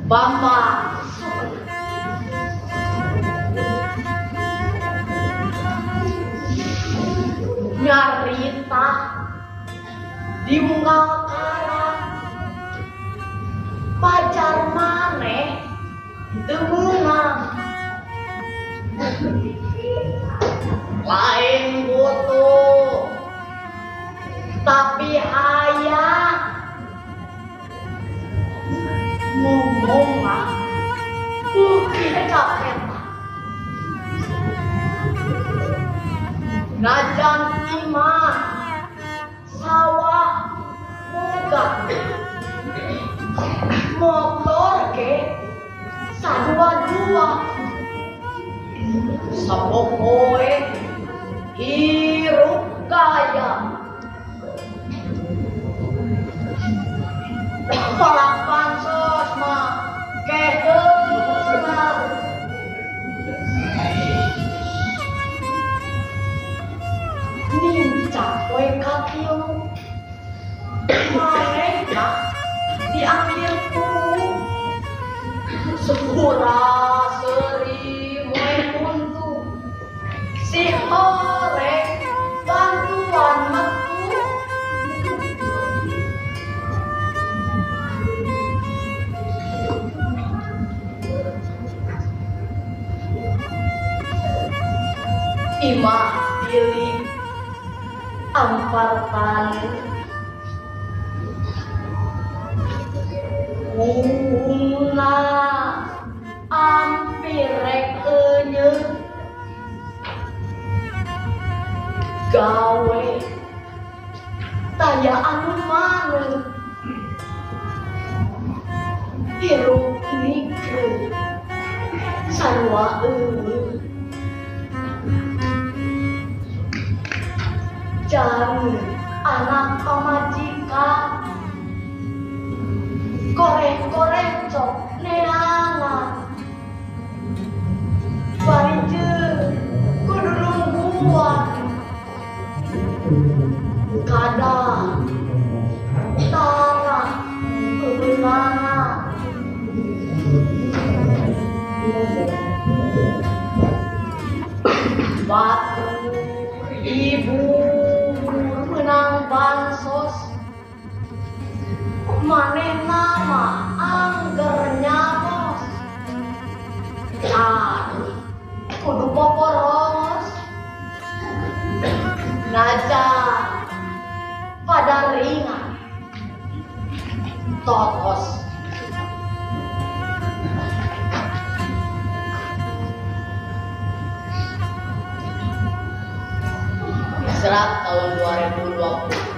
Bambang Sukena. Nyarita di unggal karang pacar maneh teu meunang, lain butuh tapi hayang ngomong mah kecap. Najan imah sawah boga, motor ge sadua-dua, sapopoe hirup gaya, tolak bansos mah ke heula. Nincak we katilu manehna di akhir puluh, sepura seuri moe kuntu si horeng bantuan metu. Imah pilih ampar taneuh, wungna ampir rek eunyeut, gawe taya anu manut, hirup nikreut sarua euweuh. Jang anak pamajikan, koreh-koreh cok neangan, bari jeung kudu nungguan, kadang tara beunangan. Batur ibu menang bansos, manehna mah angger nyabos. Aduh, kudu poporos najan pada ringan totos. Serat tahun 2020.